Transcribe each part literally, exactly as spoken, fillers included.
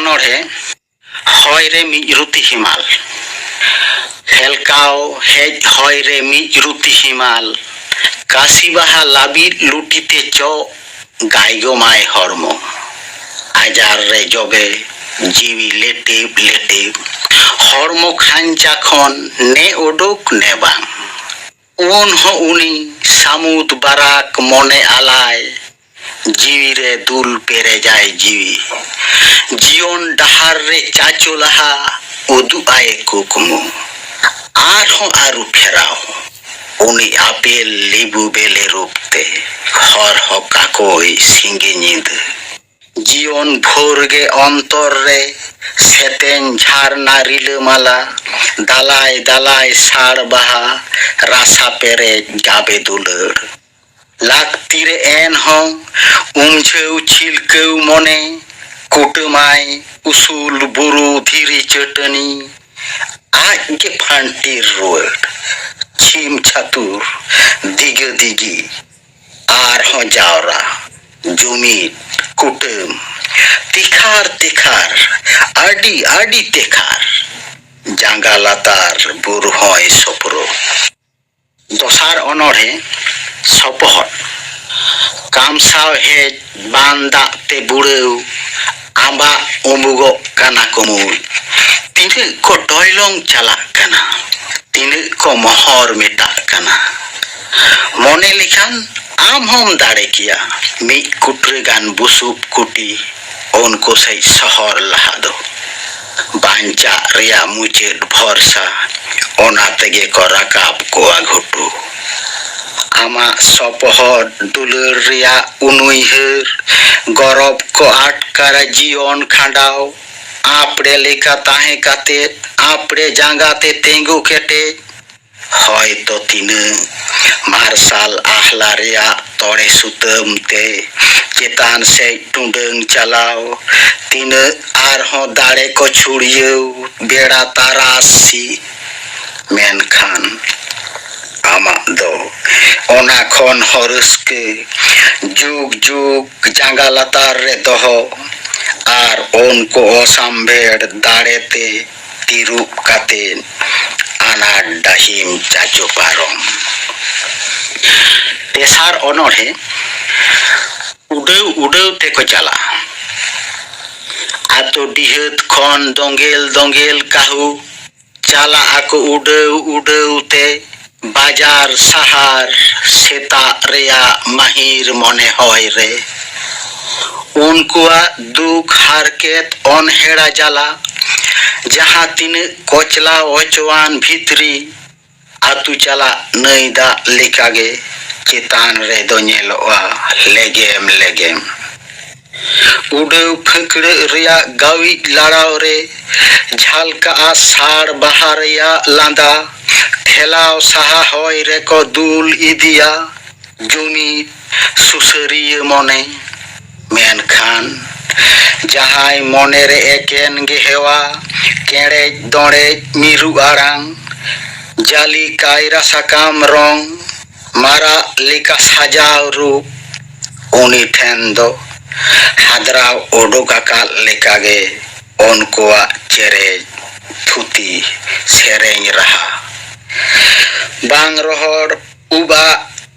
ᱚᱱᱚᱬᱦᱮ᱾ ᱦᱚᱭ ᱨᱮ ᱢᱤᱫ ᱨᱩᱛᱤ ᱦᱮᱢᱟᱞ᱾ ᱦᱮᱞᱠᱟᱣ ᱦᱮᱡ ᱦᱚᱭ ᱨᱮ ᱢᱤᱫ ᱨᱩᱛᱤ ᱦᱮᱢᱟᱞ᱾ ᱠᱟᱥᱤ ᱵᱟᱦᱟ ᱞᱟᱹᱵᱤᱫ ᱞᱩᱴᱤ ᱛᱮ ᱪᱚᱜ ᱜᱟᱭᱜᱚᱢᱟᱭ ᱦᱚᱲᱢᱚ᱾ ᱟᱡᱟᱨ ᱨᱮ ᱡᱚᱵᱮ ᱡᱤᱣᱤ ᱞᱮᱴᱮᱵ ᱞᱮᱴᱮᱵ᱾ ᱦᱚᱲᱢᱚ ᱠᱷᱟᱧᱪᱟ ᱠᱷᱚᱱ ᱱᱮ ᱚᱰᱚᱠ ᱱᱮ ᱵᱟᱝ᱾ ᱩᱱ ᱦᱚᱸ ᱩᱱᱤ ᱥᱟᱹᱢᱩᱫ ᱵᱟᱨᱟᱠ ᱢᱚᱱᱮ ᱟᱞᱟᱭ᱾ ᱡᱤᱣᱤ ᱨᱮ ᱫᱩᱞ ᱯᱮᱨᱮᱡᱟᱭ ᱡᱤᱣᱤ᱾ ᱡᱤᱭᱚᱱ ᱰᱟᱦᱟᱨ ᱨᱮ ᱪᱟᱪᱳ ᱞᱟᱦᱟ ᱩᱫᱩᱜ ᱟᱭ ᱠᱩᱠᱢᱩ᱾ ᱟᱨᱦᱚᱸ ᱟᱹᱨᱩ ᱯᱷᱮᱨᱟᱣ᱾ ᱩᱱᱤ ᱟᱯᱮᱞ ᱞᱮᱵᱩ ᱵᱮᱞᱮ ᱨᱩᱯ ᱛᱮ ᱦᱚᱨ ᱦᱚᱸ ᱠᱟᱠᱚᱭ ᱥᱤᱸᱜᱮ ᱧᱤᱫᱟᱹ᱾ ᱡᱤᱭᱚᱱ ᱵᱷᱳᱨ ᱜᱮ ᱚᱱᱛᱚᱨ ᱨᱮ ᱥᱮᱛᱮᱧ ᱡᱷᱟᱨᱱᱟ ᱨᱤᱞᱟᱹᱢᱟᱞᱟ᱾ ᱫᱟᱞᱟᱭ ᱫᱟᱞᱟᱭ ᱥᱟᱲ ᱵᱟᱦᱟ ᱨᱟᱥᱟ ᱯᱮᱨᱮᱡ ᱜᱟᱵᱮ ᱫᱩᱞᱟᱹᱲ᱾ ᱞᱟᱹᱠᱛᱤ ᱨᱮ ᱮᱱᱦᱚᱸ ᱩᱢᱡᱷᱟᱹᱣ ᱪᱷᱤᱞᱠᱟᱹᱣ ᱢᱚᱱᱮ ᱠᱩᱴᱟᱹᱢᱟᱭ ᱩᱥᱩᱞ ᱵᱩᱨᱩ ᱫᱷᱤᱨᱤ ᱪᱟᱹᱴᱟᱹᱱᱤ᱾ ᱟᱡ ᱜᱮ ᱯᱷᱟᱱᱴᱤᱨ ᱨᱩᱣᱟᱹᱲ ᱪᱷᱤᱢ ᱪᱷᱟᱹᱛᱩᱨ ᱫᱤᱜᱟᱹ ᱫᱤᱜᱤ᱾ ᱟᱨᱦᱚᱸ ᱡᱟᱣᱨᱟ ᱡᱩᱢᱤᱫ ᱠᱩᱴᱟᱹᱢ ᱛᱤᱠᱷᱟᱨ ᱛᱤᱠᱷᱟᱨ ᱟᱹᱰᱤ ᱟᱹᱰᱤ ᱛᱮᱠᱷᱟᱨ᱾ ᱡᱟᱸᱜᱟ ᱞᱟᱛᱟᱨ ᱵᱩᱨᱩ ᱦᱚᱸᱭ ᱥᱚᱯᱨᱚ᱾ ᱫᱚᱥᱟᱨ ᱚᱱᱚᱬᱦᱮ ᱥᱚᱯᱚᱦᱚᱫ᱾ ᱠᱟᱢᱥᱟᱣ ᱦᱮᱡ ᱵᱟᱱ ᱫᱟᱜ ᱛᱮ ᱵᱩᱲᱟᱹᱣ ᱟᱢᱵᱟᱜ ᱩᱢᱩᱜᱚᱜ ᱠᱟᱱᱟ ᱠᱩᱢᱩᱭ᱾ ᱛᱤᱱᱟᱹᱜ ᱠᱚ ᱴᱚᱭᱞᱚᱝ ᱪᱟᱞᱟᱜ ᱠᱟᱱᱟ, ᱛᱤᱱᱟᱹᱜ ᱠᱚ ᱢᱚᱦᱚᱨ ᱢᱮᱛᱟᱜ ᱠᱟᱱᱟ᱾ ᱢᱚᱱᱮ ᱞᱮᱠᱷᱟᱱ ᱟᱢ ᱦᱚᱸᱢ ᱫᱟᱲᱮ ᱠᱮᱭᱟ ᱢᱤᱫ ᱠᱩᱴᱨᱟᱹ ᱜᱟᱱ ᱵᱩᱥᱩᱵ ᱠᱩᱴᱤ ᱩᱱᱠᱩ ᱥᱮᱡ ᱥᱚᱦᱚᱨ ᱞᱟᱦᱟ ᱫᱚ᱾ ᱵᱟᱧᱪᱟᱜ ᱨᱮᱭᱟᱜ ᱢᱩᱪᱟᱹᱫ ᱵᱷᱚᱨᱥᱟ ᱚᱱᱟ ᱛᱮᱜᱮ ᱠᱚ ᱨᱟᱠᱟᱵ ᱠᱚᱣᱟ ᱜᱷᱩᱴᱩ᱾ ᱟᱢᱟᱜ ᱥᱚᱯᱚᱦᱚᱫ ᱫᱩᱞᱟᱹᱲ ᱨᱮᱭᱟᱜ ᱩᱱᱩᱭᱦᱟᱹᱨ ᱜᱚᱨᱚᱵ ᱠᱚ ᱟᱴᱠᱟᱨᱟ ᱡᱤᱭᱚᱱ ᱠᱷᱟᱸᱰᱟᱣ᱾ ᱟᱯᱲᱮ ᱞᱮᱠᱟ ᱛᱟᱦᱮᱸ ᱠᱟᱛᱮ ᱟᱯᱲᱮ ᱡᱟᱸᱜᱟ ᱛᱮ ᱛᱤᱸᱜᱩ ᱠᱮᱴᱮᱡ᱾ ᱦᱚᱭᱛᱚ ᱛᱤᱱᱟᱹᱜ ᱢᱟᱨᱥᱟᱞ ᱟᱦᱞᱟ ᱨᱮᱭᱟᱜ ᱛᱚᱲᱮ ᱥᱩᱛᱟᱹᱢ ᱛᱮ ᱪᱮᱛᱟᱱ ᱥᱮᱡ ᱴᱩᱰᱟᱹᱝ ᱪᱟᱞᱟᱣ, ᱛᱤᱱᱟᱹᱜ ᱟᱨᱦᱚᱸ ᱫᱟᱲᱮ ᱠᱚ ᱪᱷᱩᱲᱭᱟᱹᱣ ᱵᱮᱲᱟ ᱛᱟᱨᱟᱥᱤ᱾ ᱢᱮᱱᱠᱷᱟᱱ ᱟᱢᱟᱜ ᱫᱚ ᱚᱱᱟ ᱠᱷᱚᱱ ᱦᱚᱸ ᱨᱟᱹᱥᱠᱟᱹ ᱡᱩᱜᱽ ᱡᱩᱜᱽ ᱡᱟᱸᱜᱟ ᱞᱟᱛᱟᱨ ᱨᱮ ᱫᱚᱦᱚ᱾ ᱟᱨ ᱩᱱᱠᱩ ᱚᱥᱟᱢᱵᱷᱮᱲ ᱫᱟᱲᱮ ᱛᱮ ᱛᱤᱨᱩᱵ ᱠᱟᱛᱮ ᱟᱱᱟᱴ ᱰᱟᱹᱦᱤᱢ ᱪᱟᱪᱳ ᱯᱟᱨᱚᱢ᱾ ᱛᱮᱥᱟᱨ ᱚᱱᱚᱬᱦᱮ, ᱩᱰᱟᱹᱣ ᱩᱰᱟᱹᱣ ᱛᱮᱠᱚ ᱪᱟᱞᱟᱜᱼᱟ᱾ ᱟᱛᱳ ᱰᱤᱦᱟᱹᱛ ᱠᱷᱚᱱ ᱫᱚᱸᱜᱮᱞ ᱫᱚᱸᱜᱮᱞ ᱠᱟᱹᱦᱩ, ᱪᱟᱞᱟᱜ ᱟᱠᱚ ᱩᱰᱟᱹᱣ ᱩᱰᱟᱹᱣ ᱛᱮ ᱵᱟᱡᱟᱨ ᱥᱟᱦᱟᱨ ᱥᱮᱛᱟᱜ ᱨᱮᱭᱟᱜ ᱢᱟᱹᱦᱤᱨ ᱢᱚᱱᱮ ᱦᱚᱭ ᱨᱮ᱾ ᱩᱱᱠᱩᱣᱟᱜ ᱫᱩᱠ ᱦᱟᱨᱠᱮᱛ ᱚᱱᱦᱮᱲᱟ ᱡᱟᱞᱟ, ᱡᱟᱦᱟᱸ ᱛᱤᱱᱟᱹᱜ ᱠᱚᱪᱞᱟᱣ ᱚᱪᱚᱣᱟᱱ ᱵᱷᱤᱛᱨᱤ, ᱟᱹᱛᱩ ᱪᱟᱞᱟᱜ ᱱᱟᱹᱭ ᱫᱟᱜ ᱞᱮᱠᱟᱜᱮ ᱪᱮᱛᱟᱱ ᱨᱮᱫᱚ ᱧᱮᱞᱚᱜᱼᱟ ᱞᱮᱜᱮᱢ ᱞᱮᱜᱮᱢ᱾ ᱩᱰᱟᱹᱣ ᱯᱷᱟᱹᱠᱲᱟᱹᱜ ᱨᱮᱭᱟᱜ ᱜᱟᱹᱣᱤᱡ ᱞᱟᱲᱟᱣ ᱨᱮ ᱡᱷᱟᱞᱠᱟᱜᱼᱟ ᱥᱟᱲ ᱵᱟᱦᱟ ᱨᱮᱭᱟᱜ ᱞᱟᱸᱫᱟ᱾ ᱴᱷᱮᱞᱟᱣ ᱥᱟᱦᱟ ᱦᱚᱭ ᱨᱮᱠᱚ ᱫᱩᱞ ᱤᱫᱤᱭᱟ ᱡᱩᱢᱤᱫ ᱥᱩᱥᱟᱹᱨᱤᱭᱟᱹ ᱢᱚᱱᱮ᱾ ᱢᱮᱱᱠᱷᱟᱱ ᱡᱟᱦᱟᱸᱭ ᱢᱚᱱᱮᱨᱮ ᱮᱠᱮᱱ ᱜᱮ ᱦᱮᱣᱟ, ᱠᱮᱲᱮᱡ ᱫᱚᱲᱮᱡ ᱢᱤᱨᱩ ᱟᱲᱟᱝ, ᱡᱟᱹᱞᱤ ᱠᱟᱭᱨᱟ ᱥᱟᱠᱟᱢ ᱨᱚᱝ, ᱢᱟᱨᱟᱜ ᱞᱮᱠᱟ ᱥᱟᱡᱟᱣ ᱨᱩᱯ, ᱩᱱᱤ ᱴᱷᱮᱱ ᱫᱚ ᱦᱟᱫᱽᱨᱟᱣ ᱩᱰᱩᱠ ᱟᱠᱟᱫ ᱞᱮᱠᱟᱜᱮ ᱩᱱᱠᱩᱣᱟᱜ ᱪᱮᱨᱮᱡ, ᱛᱷᱩᱛᱤ, ᱥᱮᱨᱮᱧ ᱨᱟᱦᱟ᱾ ᱵᱟᱝ ᱨᱚᱦᱚᱲ ᱩᱵᱟᱜ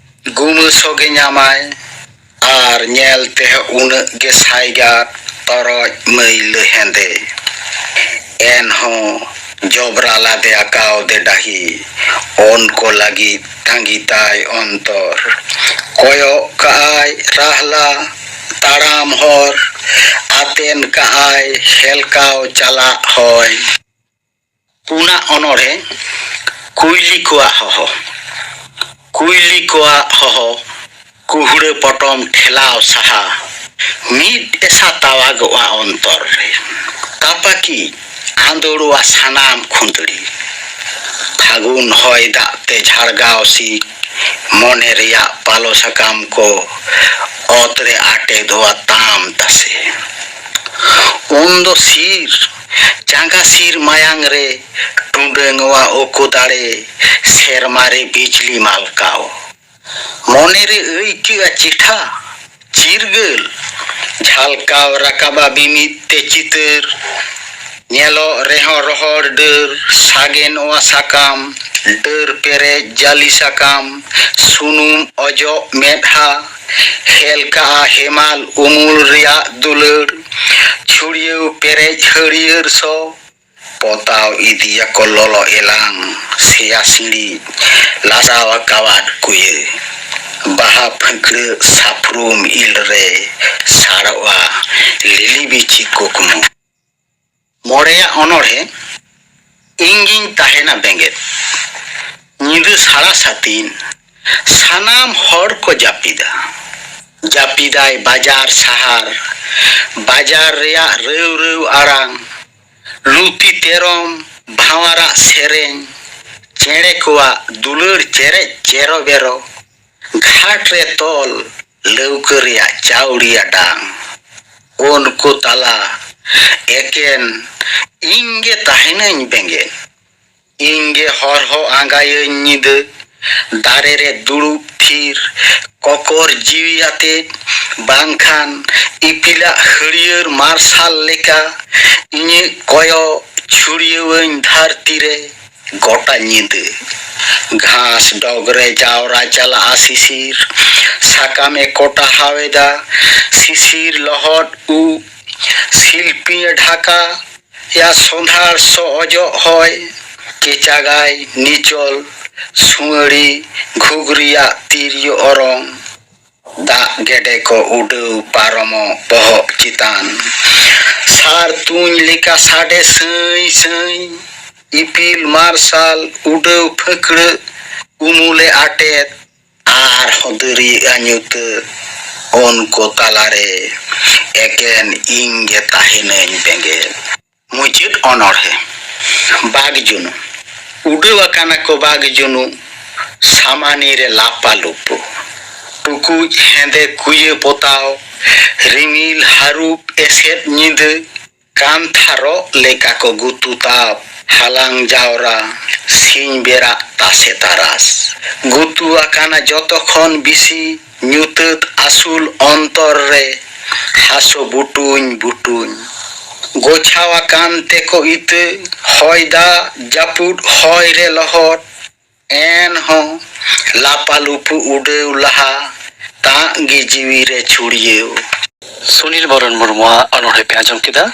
ᱜᱩᱢᱟᱹ ᱥᱚᱜᱮ ᱧᱟᱢᱟᱭ, ᱟᱨ ᱧᱮᱞ ᱛᱮᱦᱚᱸ ᱩᱱᱟᱹᱜ ᱜᱮ ᱥᱟᱭᱜᱟᱫ ᱛᱚᱨᱚᱡ ᱢᱟᱹᱭᱞᱟᱹ ᱦᱮᱸᱫᱮ᱾ ᱮᱱᱦᱚᱸ ᱡᱚᱵᱽᱨᱟ ᱞᱟᱫᱮ ᱟᱠᱟᱣᱫᱮ ᱰᱟᱹᱦᱤ, ᱩᱱᱠᱩ ᱞᱟᱹᱜᱤᱫ ᱛᱟᱺᱜᱤ ᱛᱟᱭ ᱚᱱᱛᱚᱨ᱾ ᱠᱚᱭᱚᱜ ᱠᱟᱜᱼᱟᱭ ᱨᱟᱦᱞᱟ ᱛᱟᱲᱟᱢ ᱦᱚᱨ, ᱟᱛᱮᱱ ᱠᱟᱜᱼᱟᱭ ᱦᱮᱞᱠᱟᱣ ᱪᱟᱞᱟᱜ ᱦᱚᱭ᱾ ᱯᱩᱱᱟᱜ ᱚᱱᱚᱬᱦᱮ, ᱠᱩᱭᱞᱤ ᱠᱚᱣᱟᱜ ᱦᱚᱦᱚ᱾ ᱠᱩᱭᱞᱤ ᱠᱚᱣᱟᱜ ᱦᱚᱦᱚ, ᱠᱩᱦᱲᱟᱹ ᱯᱚᱴᱚᱢ ᱴᱷᱮᱞᱟᱣ ᱥᱟᱦᱟ, ᱢᱤᱫ ᱮᱥᱟ ᱛᱟᱣᱟᱜᱚᱜᱼᱟ ᱚᱱᱛᱚᱨ ᱨᱮ᱾ ᱛᱟᱯᱟᱠᱤ ᱟᱸᱫᱳᱲᱚᱜᱼᱟ ᱥᱟᱱᱟᱢ ᱠᱷᱩᱸᱫᱽᱲᱤ᱾ ᱯᱷᱟᱹᱜᱩᱱ ᱦᱚᱭ ᱫᱟᱜ ᱛᱮ ᱡᱷᱟᱲᱜᱟᱣ ᱥᱤᱠ, ᱢᱚᱱᱮ ᱨᱮᱭᱟᱜ ᱯᱟᱞᱚ ᱥᱟᱠᱟᱢ ᱠᱚ ᱚᱛ ᱨᱮ ᱟᱴᱮᱫᱚᱜᱼᱟ ᱛᱟᱢ ᱛᱟᱥᱮ᱾ ᱩᱱ ᱫᱚ ᱥᱤᱨ, ᱪᱟᱸᱜᱟ ᱥᱤᱨ ᱢᱟᱭᱟᱝ ᱨᱮ ᱴᱩᱰᱟᱹᱝᱚᱜᱼᱟ ᱳᱠᱳ ᱫᱟᱲᱮ, ᱥᱮᱨᱢᱟ ᱨᱮ ᱵᱤᱡᱽᱞᱤ ᱢᱟᱞᱠᱟᱣ᱾ ᱢᱚᱱᱮ ᱨᱮ ᱟᱹᱭᱠᱟᱹᱜᱼᱟ ᱪᱮᱴᱷᱟ, ᱪᱤᱨᱜᱟᱹᱞ, ᱡᱷᱟᱞᱠᱟᱣ ᱨᱟᱠᱟᱵᱟ ᱵᱤᱢᱤᱫ ᱛᱮ ᱪᱤᱛᱟᱹᱨ᱾ ᱧᱮᱞᱚᱜ ᱨᱮᱦᱚᱸ ᱨᱚᱦᱚᱲ ᱰᱟᱹᱨ, ᱥᱟᱜᱮᱱᱚᱜᱼᱟ ᱥᱟᱠᱟᱢ, ᱰᱟᱹᱨ ᱯᱮᱨᱮᱡ ᱡᱟᱹᱞᱤ ᱥᱟᱠᱟᱢ, ᱥᱩᱱᱩᱢ ᱚᱡᱚᱜ ᱢᱮᱫᱦᱟ, ᱦᱮᱞ ᱠᱟᱜᱼᱟ ᱦᱮᱢᱟᱞ ᱩᱢᱩᱞ ᱨᱮᱭᱟᱜ ᱫᱩᱞᱟᱹᱲ, ᱪᱷᱩᱲᱭᱟᱹᱣ ᱯᱮᱨᱮᱡ ᱦᱟᱹᱨᱭᱟᱹᱲ ᱥᱚ, ᱯᱚᱛᱟᱣ ᱤᱫᱤᱭᱟᱠᱚ ᱞᱚᱞᱚ ᱮᱞᱟᱝ, ᱥᱮᱭᱟ ᱥᱤᱬᱤᱡ ᱞᱟᱥᱟᱣ ᱟᱠᱟᱣᱟᱫ ᱠᱩᱭᱟᱹ᱾ ᱵᱟᱦᱟ ᱯᱷᱟᱹᱠᱲᱟᱹᱜ ᱥᱟᱯᱷᱨᱩᱢ ᱤᱞ ᱨᱮ ᱥᱟᱲᱚᱜᱼᱟ ᱞᱤᱞᱤ ᱵᱤᱪᱷᱤ ᱠᱩᱠᱢᱩ᱾ ᱢᱚᱬᱮᱭᱟᱜ ᱚᱱᱚᱬᱦᱮ, ᱤᱧ ᱜᱤᱧ ᱛᱟᱦᱮᱱᱟ ᱵᱮᱸᱜᱮᱫ᱾ ᱧᱤᱫᱟᱹ ᱥᱟᱲᱟ ᱥᱟᱹᱛᱤᱱ, ᱥᱟᱱᱟᱢ ᱦᱚᱲ ᱠᱚ ᱡᱟᱹᱯᱤᱫᱟ᱾ ᱡᱟᱹᱯᱤᱫᱟᱭ ᱵᱟᱡᱟᱨ ᱥᱟᱦᱟᱨ, ᱵᱟᱡᱟᱨ ᱨᱮᱭᱟᱜ ᱨᱟᱹᱣ ᱨᱟᱹᱣ ᱟᱲᱟᱝ, ᱞᱩᱛᱤ ᱛᱮᱨᱚᱢ ᱵᱷᱟᱶᱟᱨᱟᱜ ᱥᱮᱨᱮᱧ, ᱪᱮᱬᱮ ᱠᱚᱣᱟᱜ ᱫᱩᱞᱟᱹᱲ ᱪᱮᱨᱮᱡ ᱪᱮᱨᱚ ᱵᱮᱨᱚ, ᱜᱷᱟᱴ ᱨᱮ ᱛᱚᱞ ᱞᱟᱹᱣᱠᱟᱹ ᱨᱮᱭᱟᱜ ᱪᱟᱣᱲᱤᱭᱟ ᱰᱟᱝ᱾ ᱩᱱᱠᱩ ᱛᱟᱞᱟ ᱮᱠᱮᱱ ᱤᱧ ᱜᱮ ᱛᱟᱦᱮᱱᱟᱹᱧ ᱵᱮᱸᱜᱮᱫ᱾ ᱤᱧ ᱜᱮ ᱦᱚᱨᱦᱚ ᱟᱸᱜᱟᱭᱟᱹᱧ ᱧᱤᱫᱟᱹ, ᱫᱟᱨᱮ ᱨᱮ ᱫᱩᱲᱩᱵ ᱛᱷᱤᱨ, ᱠᱚᱠᱚᱨ ᱡᱤᱣᱤ ᱟᱛᱮᱫ, ᱵᱟᱝᱠᱷᱟᱱ ᱤᱯᱤᱞᱟᱜ ᱦᱟᱹᱨᱭᱟᱹᱲ ᱢᱟᱨᱥᱟᱞ ᱞᱮᱠᱟ ᱤᱧᱟᱹᱜ ᱠᱚᱭᱚᱜ ᱪᱷᱩᱲᱭᱟᱹᱣᱟᱹᱧ ᱫᱷᱟᱹᱨᱛᱤ ᱨᱮ᱾ ᱜᱚᱴᱟ ᱧᱤᱫᱟᱹ ᱜᱷᱟᱥ ᱰᱚᱜᱽ ᱨᱮ ᱡᱟᱣᱨᱟ ᱪᱟᱞᱟᱜᱼᱟ ᱥᱤᱥᱤᱨ, ᱥᱟᱠᱟᱢᱮ ᱠᱚᱴᱟᱦᱟᱣ ᱮᱫᱟ, ᱥᱤᱥᱤᱨ ᱞᱚᱦᱚᱫ ᱩᱵ ᱥᱤᱞᱯᱤᱧᱮ ᱰᱷᱟᱠᱟ ᱭᱟ ᱥᱚᱸᱫᱷᱟᱲ ᱥᱚ ᱚᱡᱚᱜ ᱦᱚᱭ, ᱠᱮᱪᱟᱜᱟᱭ ᱱᱤᱪᱚᱞ ᱥᱩᱸᱣᱟᱹᱲᱤ ᱜᱷᱩᱜᱽᱨᱤᱭᱟᱜ ᱛᱤᱨᱭᱳ ᱚᱨᱚᱝ᱾ ᱫᱟᱜ ᱜᱮᱰᱮ ᱠᱚ ᱩᱰᱟᱹᱣ ᱯᱟᱨᱚᱢᱚᱜ ᱵᱚᱦᱚᱜ ᱪᱮᱛᱟᱱ᱾ ᱥᱟᱨ ᱛᱩᱧ ᱞᱮᱠᱟ ᱥᱟᱰᱮ ᱥᱟᱹᱭ ᱥᱟᱹᱭ᱾ ᱤᱯᱤᱞ ᱢᱟᱨᱥᱟᱞ ᱩᱰᱟᱹᱣ ᱯᱷᱟᱹᱠᱲᱟᱹᱜ ᱩᱢᱩᱞᱮ ᱟᱴᱮᱫ᱾ ᱟᱨᱦᱚᱸ ᱫᱟᱹᱨᱭᱟᱹᱜᱼᱟ ᱧᱩᱛᱟᱹᱛ᱾ ᱩᱱᱠᱩ ᱛᱟᱞᱟᱨᱮ ᱮᱠᱮᱱ ᱤᱧ ᱜᱮ ᱛᱟᱦᱮᱱᱟᱹᱧ ᱵᱮᱸᱜᱮᱫ᱾ ᱢᱩᱪᱟᱹᱫ ᱚᱱᱚᱬᱦᱮ᱾ ᱵᱟᱜᱽ ᱡᱩᱱᱩ᱾ ᱩᱰᱟᱹᱣ ᱟᱠᱟᱱᱟ ᱠᱚ ᱵᱟᱜᱽ ᱡᱩᱱᱩ, ᱥᱟᱢᱟᱱᱤ ᱨᱮ ᱞᱟᱯᱟ ᱞᱩᱯᱩ᱾ ᱴᱩᱠᱩᱡ ᱦᱮᱸᱫᱮ ᱠᱩᱭᱟᱹ ᱯᱚᱛᱟᱣ, ᱨᱤᱢᱤᱞ ᱦᱟᱹᱨᱩᱵ ᱮᱥᱮᱫ ᱧᱤᱫᱟᱹ, ᱠᱟᱱᱛᱷᱟ ᱨᱚᱜ ᱞᱮᱠᱟ ᱠᱚ ᱜᱩᱛᱩ ᱛᱟᱵ, ᱦᱟᱞᱟᱝ ᱡᱟᱣᱨᱟ, ᱥᱤᱧ ᱵᱮᱨᱟᱜ ᱛᱟᱥᱮ ᱛᱟᱨᱟᱥ᱾ ᱜᱩᱛᱩ ᱟᱠᱟᱱᱟ ᱡᱚᱛᱚ ᱠᱷᱚᱱ ᱵᱤᱥᱤ ᱧᱩᱛᱟᱹᱛ ᱟᱹᱥᱩᱞ ᱚᱱᱛᱚᱨ ᱨᱮ, ᱦᱟᱥᱚ ᱵᱩᱴᱩᱧ ᱵᱩᱴᱩᱧ᱾ ᱜᱚᱪᱷᱟᱣ ᱟᱠᱟᱱ ᱛᱮᱠᱚ ᱤᱛᱟᱹ, ᱦᱚᱭ ᱫᱟᱜ ᱡᱟᱹᱯᱩᱫ ᱦᱚᱭ ᱨᱮ ᱞᱚᱦᱚᱫ᱾ ᱮᱱᱦᱚᱸ ᱞᱟᱯᱟᱞᱩᱯᱩ ᱩᱰᱟᱹᱣ ᱞᱟᱦᱟ, ᱛᱟᱜ ᱜᱮ ᱡᱤᱣᱤ ᱨᱮ ᱪᱷᱩᱲᱭᱟᱹᱣ᱾ ᱥᱩᱱᱤᱞ ᱵᱚᱨᱚᱱ ᱢᱩᱨᱢᱩᱣᱟᱜ ᱚᱱᱚᱬᱦᱮ ᱯᱮ ᱟᱸᱡᱚᱢ ᱠᱮᱫᱟ᱾